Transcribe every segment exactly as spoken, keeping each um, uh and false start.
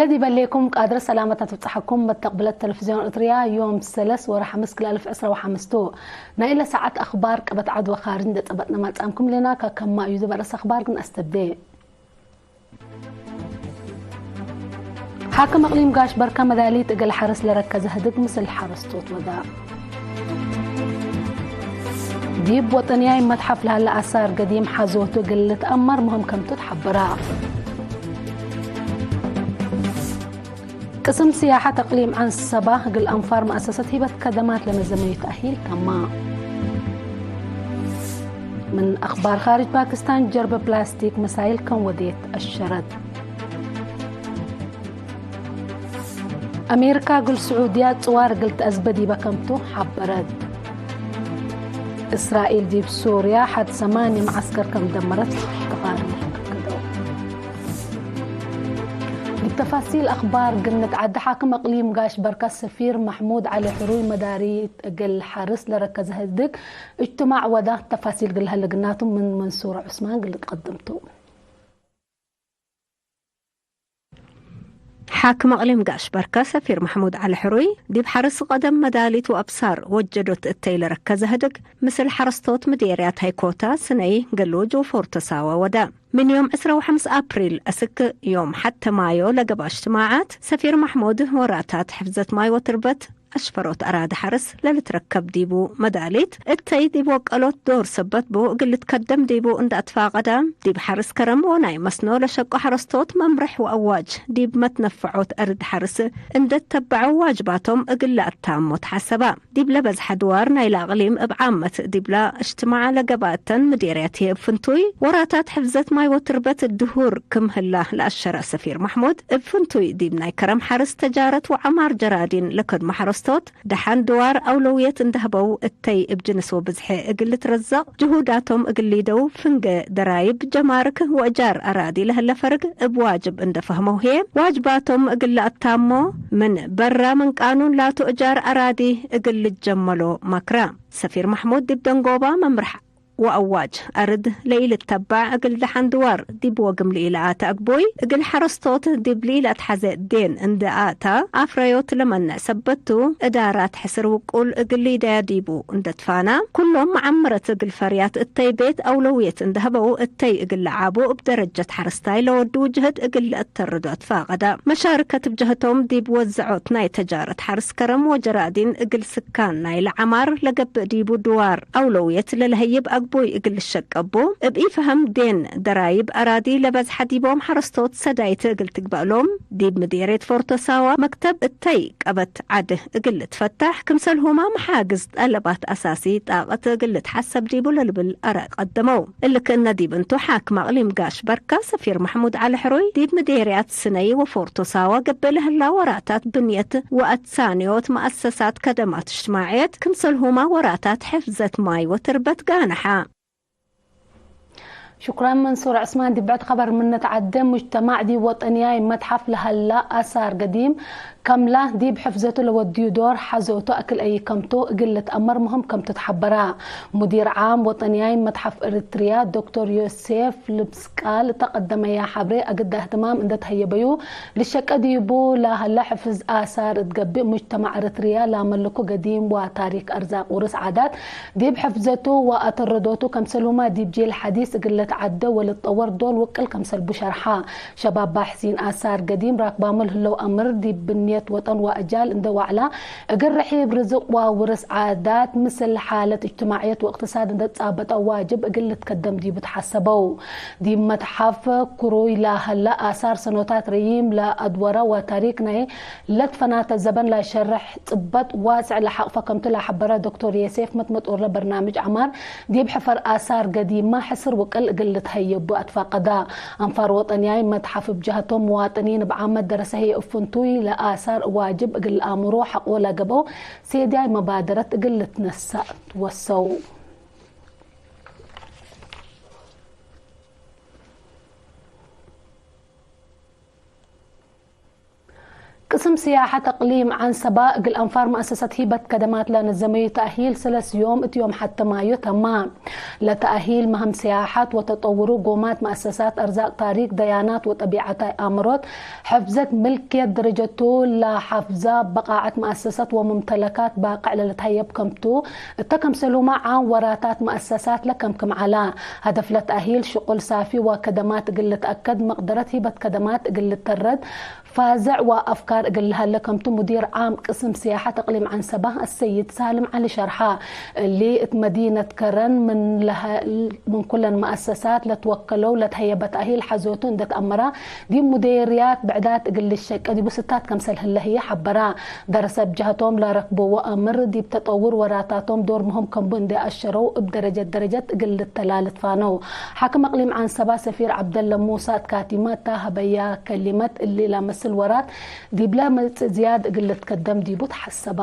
ዲበ ሌኩም ቃድረ ሰላመት ትብጸሐኩም መተቅብለት ተለፍዝዮን እርትርያ፣ ዮም ሰለስ ወርሕ ሓምስ ክልኤ አልፍ ዕስራ ወሓምስ ቱ። ናይለ ሰዓት አኽባር ቀበት ዐድ ወካርጅ እንዴ ጸበጥነ ማጽአምኩም ሌና። ከከማ እዩ ዝበረስ አኽባር ግን አስተብዴ። ሓክም እቅሊም ጋሽ በርከ መዳሊት እግል ሐርስ ለረከዘ ህድግ ምስል ሐረስቶት ወዳ። ዲብ ወጠንያይ መትሐፍ ለሀለ አሳር ገዲም ሐዞቱ እግል ልትአመር ምህም ከምቱ ተሐበራ። ቅስም ስያሐት እቅሊም ዐንሰባ እግል አንፋር መአሰሰት ሂበት ከደማት ለመዘመዩ ተእሂል ተማ። ምን አኽባር ካርጅ፣ ፓኪስታን ጀርበ ፕላስቲክ መሳይል ከም ወዴት አሸረት። አሜሪካ እግል ስዑድያ ጽዋር እግል ተአዝበ ዲበ ከምቱ ሐበረት። እስራኤል ዲብ ሱርያ ሐድ ሰማንየ መዓስከር ከም ደመረት ተቃርር ከደው። ዲብ ተፋሲል አኽባር ግንት ዐዲ፣ ሓክም እቅሊም ጋሽ በርከ ሰፊር መሕሙድ ዐሊ ሕሩይ መዳሪት እግል ሐርስ ለረከዘ ህድግ እጅትማዕ ወዳ። ተፋሲል እግል ሀለ ግናቱ ምን መንሱር ዑስማን እግል ልትቀድም ቱ። ሓክም እቅሊም ጋሽ በርከ ሰፊር መሕሙድ ዐሊ ሕሩይ፣ ዲብ ሐርስ ቀደም መዳሊት ወአብሳር ወጀዶት እተይ ለረከዘ ህድግ፣ ምስል ሐረስቶት ምዴርያት ሀይኮታ፣ ስነይ፣ ገሉጅ ወፎርቶ ሳዋ ወደ። ምን ዮም ዕስራ ወሐምስ አፕሪል እስክ ዮም ሐተ ማዮ ለገብአ እጅትማዓት፣ ሰፊር መሕሙድ ወራታት ሕፍዘት ማይ ወትርበት፣ አሽፈሮት አራዲ ሐርስ ለልትረከብ ዲቡ መዳሊት እተይ ዲብ ወቀሎት ዶር ሰበት ቡ እግል ልትከደም ዲቡ እንደ አትፋቀዳ፣ ዲብ ሐርስ ከረም ወናይ መስኖ ለሸቁ ሐረስቶት መምርሕ ወአዋጅ ዲብ መትነፈዖት አርድ ሐርስ እንደ ተበዐው ዋጅባቶም እግል ለአታሞ ተሐሰባ። ዲብለ በዝሐ ድዋር ናይለ አቅሊም እብ ዓመት ዲብላ እጅትማዕ ለገብአተን ምዴርያት ህዬ እብ ፍንቱይ ወራታት ሕፍዘት ማይ ወትርበት ድሁር ክም ህላ ለአሸረ ሰፊር መሕሙድ፣ እብ ፍንቱይ ዲብ ናይ ከረም ሐርስ ተጃረት ወዐማር ጀራዲን ለከድሞ ሐረስቶት፣ ደሐን ድዋር አውለውየት እንደ ህበው፣ እተይ እብ ጅንስ ወብዝሐ እግል ልትረዘቅ ጅሁዳቶም እግል ሊደው ፍንገ ደራይብ፣ ጀማርክ ወእጃር አራዲ ለህለ ፈርግ እብ ዋጅብ እንደ ፈህመው ህዬ፣ ዋጅባቶም እግል ለአታሞ ምን በራ ምን ቃኑን ላቱ እጃር አራዲ እግል ልጀመሎ መክረ። ሰፊር መሕሙድ ዲብ ደንጎባ መምርሕ ወአዋጅ አርድ ለኢልተባዕ እግል ደሐን ድዋር ዲብ ወግም ለኢለአተ አግቡይ፣ እግል ሐረስቶት ዲብ ለኢለአትሐዜ ዴን እንደ አተ አፍረዮት ለመንዕ ሰበት ቱ፣ እዳራት ሕስር ውቁል እግል ሊደያ ዲቡ እንደ ትፋና፣ ኩሎም መዓምረት እግል ፈርያት እተይ ቤት አውለውየት እንደ ህበው እተይ እግል ለዓቡ እብ ደረጀት ሐረስታይ ለወዱ ጅህድ እግል ለአተርዶ አትፋቀደ። መሻርከት እብ ጀህቶም ዲብ ወዘዖት ናይ ተጃረት ሐርስ ከረም ወጀራዲን እግል ስካን ናይለ ዐማር ለገብእ ዲቡ ድዋር አውለውየት ለለሀይብ አግቡይ እግል ልሸቀቡ፣ እብ ኢፈሀም ዴን ደራይብ አራዲ ለበዝሐ ዲቦም ሐረስቶት ሰዳይት እግል ትግበእሎም፣ ዲብ ምዴርየት ፎርቶ ሳዋ መክተብ እተይ ቀበት ዐድ እግል ልትፈታሕ፣ ክምሰልሁማ መሓግዝ ጠለባት አሳሲ ጣቀት እግል ልትሐሰብ ዲቡ ለልብል አራእ ቀደመው። እሊ ክእነ ዲብ እንቱ፣ ሓክም አቅሊም ጋሽ በርካ ሰፊር መሕሙድ ዐሊ ሕሩይ፣ ዲብ ምዴርያት ስነይ ወፎርቶ ሳዋ ገብእ ለህላ ወራታት ብንየት ወአትሳንዮት መአሰሳት ከደማት እጅትማዕየት፣ ክምሰልሁማ ወራታት ሕፍዘት ማይ ወትርበት ጋነሐ። ሹክራን መንሱር ዕስማን። ዲብ ብዕድ ኸበር ምን ነትዓደ፣ ሙጅተማዕ ዲብ ወጠንያይ መትሐፍ ለሀላ አሳር ገዲም፣ ከምላ ዲብ ሕፍዘቱ ለወድዩ ዶር ሐዞቱ አክል አይ ከምቱ እግል ልትአመር ምህም ከምቱ ተሐበራ። ሙዲር ዓም ወጠንያይ መትሐፍ ኤሪትርያ ዶክቶር ዮሴፍ ልብስቃል እተ ቀደመያ ሐብሬ፣ አግዳ እህትማም እንደ ተሀየበዩ ልሸቀ ዲቡ ለሀለ ሕፍዝ አሳር እት ገብእ፣ ሙጅተማዕ ኤሪትርያ ለአመልኩ ገዲም ወታሪክ፣ አርዛቅ፣ ውርስ፣ ዓዳት ዲብ ሕፍዘቱ ወአተረዶቱ፣ ከምሰልሁማ ዲብ ጄል ሐዲስ እግል ለትዓደ ወልትጠወር ዶል ውቅል ከምሰልቡ ሸርሐ። ሸባብ ባሕሲን አሳር ገዲም ራክባሙ ለህለው አምር፣ ዲብ ብንየት ወጠን ወአጃል እንደ ዋዕላ፣ እግል ርሒብ ርዝቅ ወውርስ ዓዳት፣ ምስል ሓለት እጅትማዕየት ወእቅትሳድ እንደ ትጻበጠ ዋጅብ እግል ልትከደም ዲቡ ተሐሰበው። ዲብ መትሐፍ ክሩይ ለሀለ አሳር ሰኖታት ረዪም ለአድወረ ወታሪክ ናይ ለትፈናተ ዘበን ለሸርሕ ጽበጥ ዋስዕ ለሐቅፈ ከምቱ ለሐበረ ዶክቶር የሴፍ፣ መትመጦርለ በርናምጅ ዐማር ዲብ ሕፈር አሳር ገዲማ ሕስር ውቅል እግል ልትሀየቡ አትፋቀዳ። አንፋር ወጠንያይ መትሐፍ እብ ጀሀቶም፣ መዋጥኒን እብ ዓመት ደረሰ ህዬ እብ ፍንቱይ ለአሳር ዋጅብ እግል ለአምሮ ሐቆ ለገብአው ሴድያይ መባደረት እግል ልትነሰእ ትወሰው። ቅስም ስያሐት እቅሊም ዐንሰባ እግል አንፋር መአሰሰት ሂበት ከደማት ለነዘመዩ ተእሂል ሰለስ ዮም እት ዮም ሐቲ ማዩ ተማ። ለተእሂል መሀም ስያሐት ወተጠውሩ ጎማት መአሰሳት፣ አርዛቅ ታሪክ፣ ደያናት ወጠቢዐታይ አምሮት፣ ሕፍዘት ምልክየት ደረጀቱ ለሐፍዛ በቃዐት መአሰሰት ወሙምተለካት ባቅዕ ለልትሀየብ ከምቱ፣ እተ ከምሰሉመ ዓም ወራታት መአሰሳት ለከምክም ዐላ። ሀደፍ ለተእሂል ሽቁል ሳፊ ወከደማት እግል ልትአከድ፣ መቅደረት ሂበት ከደማት እግል ልተረድ፣ ፋዘዕ ወአፍካር እግል ለሀለ ከምቱ ሙዲር ዓም ቅስም ስያሐት እቅሊም ዐንሰባ አሰይድ ሳልም ዐሊ ሸርሐ። እሊ እት መዲነት ከረን ምን ለሀ-፣ ምን ኩለን መአሰሳት ለትወከለው ለተሀየበ ተእሂል ሐዞቱ እንደ ተአመራ፣ ዲብ ሙዴርያት ብዕዳት እግል ልሸቄ ዲቡ ስታት ከምሰል ህለ ህዬ ሐበራ። ደረሰ ብጀህቶም ለረክብዎ አምር ዲብ ተጠውር ወራታቶም ዶር ምህም ከምቡ እንዴ አሸረው እብ ደረጀት ደረጀት እግል ልተላል ትፋነው። ሓክም እቅሊም ዐንሰባ ሰፊር ዐብደለ ሙሳ እት ካቲመ እተ ሀበያ ከሊመት፣ እሊ ለመስል ወራት ዲብለ መጽእ ዝያድ እግል ልትከደም ዲቡ ተሐሰባ።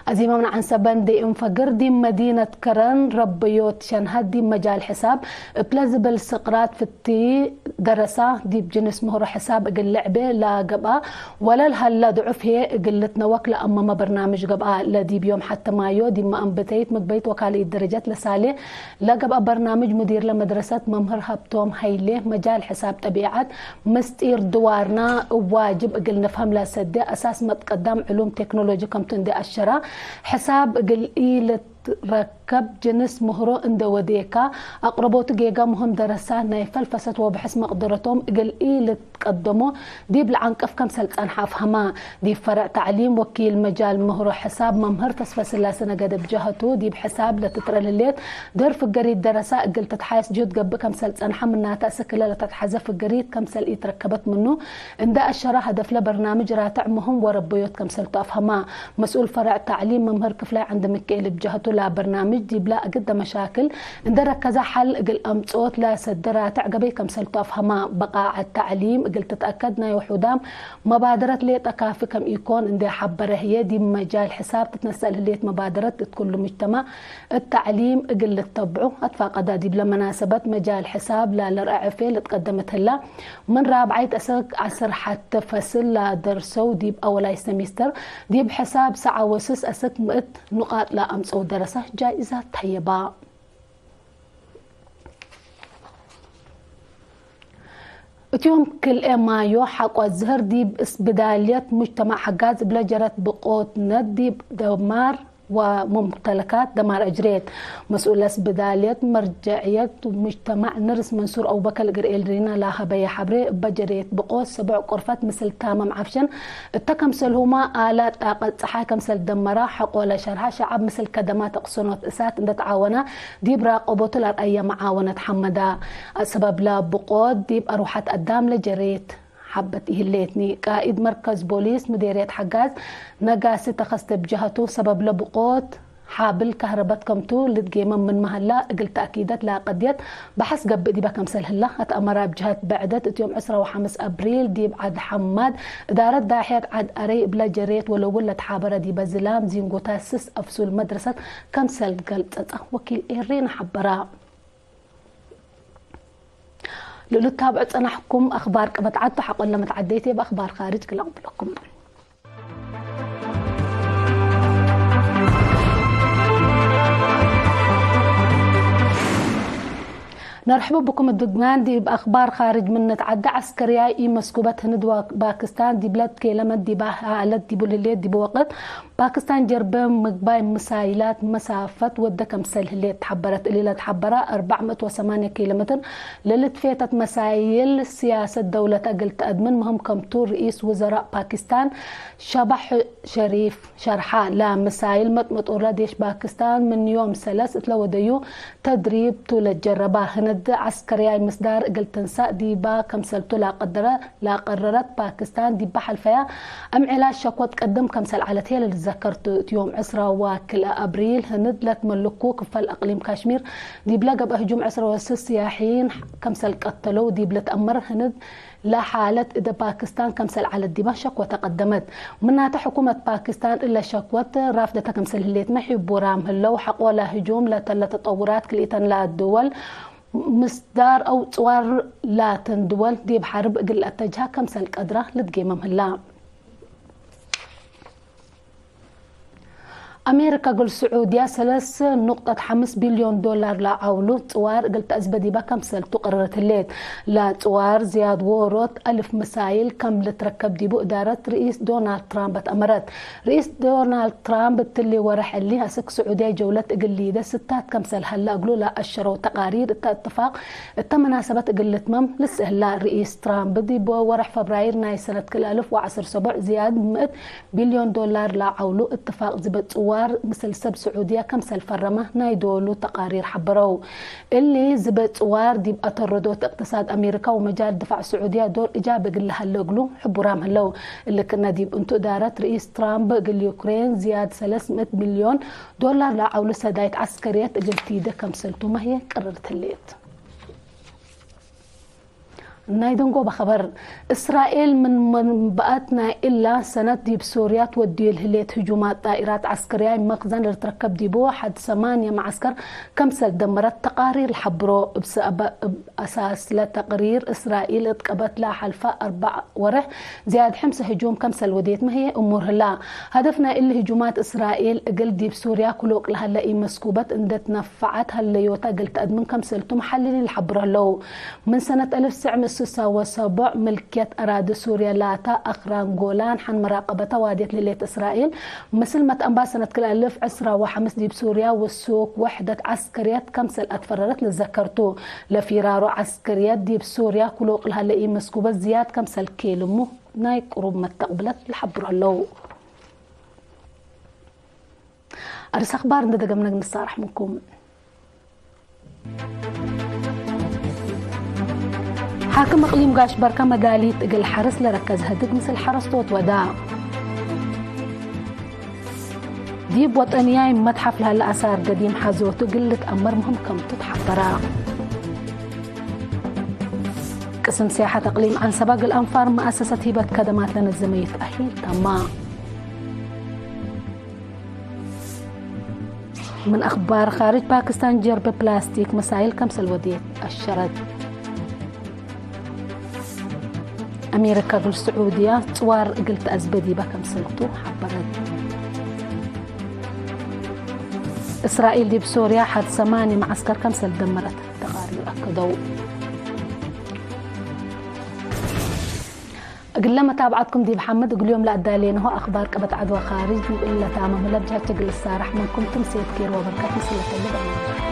አዚመ ምን ዐንሰበ እንዴ እንፈግር፣ ዲብ መዲነት ከረን ረበዮት ሸንሀት ዲብ መጃል ሕሳብ እብ ለዝብል ስቅራት ፍቲ ደረሳ፣ ዲብ ጅንስ ምህሮ ሕሳብ እግል ልዕቤ ለገብአ ወለል ሀለ ድዑፍ ህዬ እግል ልትነወክ ለአመመ በርናምጅ ገብአ። ለዲብ ዮም ሐቲ ማዮ ዲብ መአንብተይት፣ ምግበይት ወካልኢት ደረጀት ለሳሌ ለገብአ በርናምጅ ሙዲርለ መድረሰት መምህር ሀብቶም ሀይሌ፣ መጃል ሕሳብ ጠቢዐት ምስጢር ድዋርና እብ ዋጅብ እግል ንፍሀም ለሰዴ አሳስ መትቀዳም ዕሉም ቴክኖሎጂ ከምቱ እንዴ አሸራ፣ ሕሳብ እግል ኢልትረከብ ጅንስ ምህሮ እንዴ ወዴካ፣ አቅረቦቱ ጌጋ ምህም ደረሳት ናይ ፈልፈሰት ወብሐስ መቅደረቶም እግል ኢልትቀደሞ ዲብ ለዐንቅፍ ከምሰል ጸንሐ አፍሀማ። ዲብ ፈርዕ ተዕሊም ወኪል መጃል ምህሮ ሕሳብ መምህር ተስፈስላሴ ነገደ ብጀሀቱ፣ ዲብ ሕሳብ ለትትረል ህሌት ዶር ፍገሪት ደረሳ እግል ትትሓየስ ጅሁድ ገብእ ከምሰል ጸንሐ፣ ምናተ አስክ እለ ለተትሐዘ ፍገሪት ከምሰል ኢትረከበት ምኑ እንዴ አሸረ፣ ሀደፍለ በርናምጅ ራትዕ ምህም ወረበዮት ከምሰልቱ አፍሀማ። መስኡል ፈርዕ ተዕሊም መምህር ክፍላይ ዐንደሚካኤል ብጀሀቱ፣ ለበርናምጅ ዲብለ አግደ መሻክል እንዴ ረከዘ ሐል እግል አምጽኦት ለሰዴ ራትዕ ገበይ ከምሰልቱ አፍሀማ። በቃዐት ተዕሊም እግል ትትአከድ ናይ ውሑዳም መባደረት ሌጠ ካፊ ከም ኢኮን እንዴ ሐበረ ህዬ፣ ዲብ መጃል ሕሳብ ትትነሰእ ለህሌት መባደረት እት ኩሉ ሙጅተማዕ እት ተዕሊም እግል ልተብዑ አትፋቀዳ። ዲብለ መናሰበት መጃል ሕሳብ ለልርአ ዕፌ ልትቀደም እት ህላ፣ ምን ራብዓይት አስክ ዐስር ሐቴ ፈስል ለደርሰው ዲብ አወላይ ሰሚስተር ዲብ ሕሳብ ሰዓ ወስስ አስክ ምእት ኑቃጥ ለአምጸው ደረሰ ጃኢዛት ተሀየባ። እት ዮም ክልኤ ማዮ ሐቆ ዝህር ዲብ እስብዳልየት ሙጅተማዕ ሐጋዝ እብለ ጀረት ብቆትነት ዲብ ደማር ወሙምተለካት ደማር አጅሬት። መስኡል እስብዳልየት መርጀዕየት ሙጅተማዕ ንርስ መንሱር አቡበከር እግል ኤልሪና ለሀበየ ሐብሬ፣ እበ ጀሬት ብቆት ሰቦዕ ቆርፈት ምስል ታመም ዐፍሸን እተ ከምሰልሁመ፣ አላት ጣቀት ጸሓይ ከምሰል ደመራ ሐቆ ለሸርሐ ሸዐብ ምስል ከደማት አቅሰኖት እሳት እንደ ተዓወና ዲብ ራቀቦቱ ለአርአየ መዓወነት ሐመዳ። ሰበብለ ብቆት ዲብ አርወሐት አዳም ለጀሬት ሐበት ኢህሌትኒ። ቃኢድ መርከዝ ቦሊስ ምዴርየት ሐጋዝ ነጋሲ ተኸስተ ብጀሀቱ፣ ሰበብለ ብቆት ሓብል ካህረበት ከምቱ ልትጌመም ምንመ ሀላ፣ እግል ተእኪደት ለቀድየት በሐስ ገብእ ዲበ ከምሰል ህላ አትአመራ። እብ ጀሀት በዕደት እት ዮም ዕስራ ወሐምስ አብሪል ዲብ ዐድ ሐማድ እዳረት ዳሕየት ዐድ አረይ እብለ ጀሬት ወለውል ለትሓበረ ዲበ ዝላም ዚንጎታት ስስ አፍሱል መድረሰት ከምሰል ገልጸጸ ወኪል ኤሪና ሐበራ። ለልትታብዑ ጸናሕኩም አኽባር ቅበት ዐድ ቱ ሐቆለ መትዓደይት እብ አኽባር ካርጅ ክል አቅብለኩም። ነርሕቡ ብኩም። እብ ድግማን ዲብ አኽባር ካርጅ ምን ንትዓደ፣ ዐስከርያይ ኢመስኩበት ህንድ ወፓክስታን ዲብለ ትኬለመት ዲበ ሐለት ዲቡ ለህሌት ዲቡ ወቅት፣ ፓክስታን ጀርበ ምግባይ ምሳይላት መሳፈት ወደ ከምሰል ህሌት ተሐበረት። እሊ ለተሐበረ አርበዕ ምእት ወሰማንየ ኪሎ ሜትር ለልትፌተት መሳይል፣ ስያሰት ደውለት እግል ተአድምን ምህም ከምቱ ርኢስ ውዘራእ ፓክስታን ሸባሕ ሸሪፍ ሸርሐ። ለምሳይል መጥመጦረ ዴሽ ፓክስታን ምን ዮም ሰለስ እትለ ወደዩ ተድሪብ ቱ ለጀረባ። ህንድ ዐስከርያይ ምስዳር እግል ትንሳእ ዲባ ከምሰልቱ ላቀደረ ላቀረረት ፓክስታን፣ ዲብ ሐልፈያ አምዔላት ሸኮ ትቀድም ከምሰል ዐለት ህዬ ለልትዘከር ቱ። እት ዮም ዕስራ ወክልኤ አብሪል፣ ህንድ ለትመልኩ ክፈል አቅሊም ካሽሚር ዲብለ ገብአ ህጁም ዕስራ ወስስ ስያሒን ከምሰል ቀተለው ዲብ ልትአመር፣ ህንድ ለሓለት እደ ፓክስታን ከምሰል ዐለት ዲባ ሸኮ ተቀደመት። ምናተ፣ ሕኩመት ፓክስታን እለ ሸኮት ራፍደተ ከምሰል ህሌትመ ሒቡራም ህለው። ሐቆለ ህጁም ለተለ ተጠውራት ክልኢተን ለድወል ምስዳር አው ጽዋር ላትን ድወል ዲብ ሐርብ እግል ለአተጅሃ ከምሰል ቀድራ ልትጌመም ህላ። አሜሪካ እግል ስዑድያ ሰለስ ንቁጠት ሐምስ ቢልዮን ዶላር ለአዐውሉ ጽዋር እግል ተአዝበ ዲባ ከምሰልቱ ቀረረት ህሌት። ለጽዋር ዝያድ ዎሮት አልፍ ምሳይል ከም ልትረከብ ዲቡ እዳረት ርኢስ ዶናልድ ትራምፕ አትአመረት። ርኢስ ዶናልድ ትራምፕ እትሊ ወረሕ እሊ አስክ ስዑድያ ጀውለት እግል ሊደ ስታት ከምሰል ሀለ እግሉ ለአሸረው ተቃሪር እተ እትፋቅ እተ መናሰበት እግል ልትመም ልስእላ። ርኢስ ትራምፕ ዲብ ወረሕ ፈብራይር ናይ ሰነት ክልኤ አልፍ ወዐስር ሰቦዕ ዝያድ ምእት ቢልዮን ዶላር ለአዐውሉ እትፋቅ ዝበ ጽዋር ምስል ሰብ ስዑድያ ከምሰል ፈረመ ናይ ዶሉ ተቃሪር ሐበረው። እሊ ዝበ ጽዋር ዲብ አተረዶት እቅትሳድ አሜሪካ ወመጃል ድፋዕ ስዑድያ ዶር እጃቢ እግል ለሀለ እግሉ ሕቡራም ህለው። እሊ ክእነ ዲብ እንቱ እዳረት ርኢስ ትራምፕ እግል ዩክሬን ዝያድ ሰለስ ምእት ሚልዮን ዶላር ለአዐውሉ ሰዳይት ዐስከርየት እግል ቲደ ከምሰልቱ መህየ ቅርርት ህሌት። ናይ ደንጎበ ኸበር፣ እስራኤል ምን መንበአት ናይ እላ ሰነት ዲብ ሱርያ ትወድዩ ለህሌት ህጁማት ጣኢራት ዐስከርያይ መክዘን ለልትረከብ ዲቡ ሐድ ሰማንየ መዐስከር ከምሰል ደመረት ተቃሪር ለሐብሮ። እብ ሰአበ-፣ እብ አሳስ ለተቅሪር፣ እስራኤል እት ቀበት ለሐልፈ አርበዕ ወርሕ ዝያድ ሕምሰ ህጁም ከምሰል ወዴት መህየ እሙር ህላ። ሀደፍ ናይ እሊ ህጁማት እስራኤል እግል ዲብ ሱርያ ክሎቅ ለሀለ ኢመስኩበት እንዴ ትነፈዐት ሀለዮታ እግል ተአድምን ከምሰልቱ መሐልሊን ለሐብሮ ህለው። ምን ሰነት አልፍ ትስዕ ምእት ስሳ ወሰቦዕ ምልክየት አራዲ ሱርያ ላታ አክራን ጎላን ሐን መራቀበታ ዋድየት ለህሌት እስራኤል፣ ምስል መትአንባት ሰነት ክልኤ አልፍ ዕስራ ወሐምስ ዲብ ሱርያ ወሱክ ወሕደት ዐስከርየት ከምሰል አትፈረረት ልዘከርቱ። ለፊራሮ ዐስከርየት ዲብ ሱርያ ክሎቅ ለሀለ ኢመስኩበት ዝያድ ከምሰል ኬልሙ ናይ ቅሩብ መተቅብለት ለሐብሮ ህለው። አርስ አክባር እንዴ ደገምነ ንሳረሕ ምንኩም። ሓክም እቅሊም ጋሽ በርከ መዳሊት እግል ሐርስ ለረከዝ ህድግ ምስል ሐረስቶት ወዳ። ዲብ ወጠንያይ መትሐፍ ለሀለ አሳር ገዲም ሐዞቱ እግል ልትአመር ምህም ከምቱ ተሐበረ። ቅስም ሲያሐት እቅሊም ዐንሰበ እግል አንፋር መአሰሰት ሂበት ከደማት ለነዘመዩ ተአሂል ተማ። ምን አክባር ካርጅ፣ ፓኪስታን ጀርበ ፕላስቲክ መሳይል ከምሰል ወዴት አሸረት። አሜሪካ እግል ስዑድያ ጽዋር እግል ተአዝበ ዲበ ከምሰልቱ ሐበረት። እስራኤል ዲብ ሶርያ ሐድ ሰማንየ መዐስከር ከምሰል ደመረት ተቃሪር አከደው። እግለ መታብዐትኩም ዲብ ሐምድ እግል ዮም ለአዳሌነሆ አክባር ቀበት ዐድወ ካርጅ ዲብ እለ ታመም ለብጃቸ እግል እሳረሕ ምንኩም ትምሴት ኬር ወበርከት ምስለ ተልበ።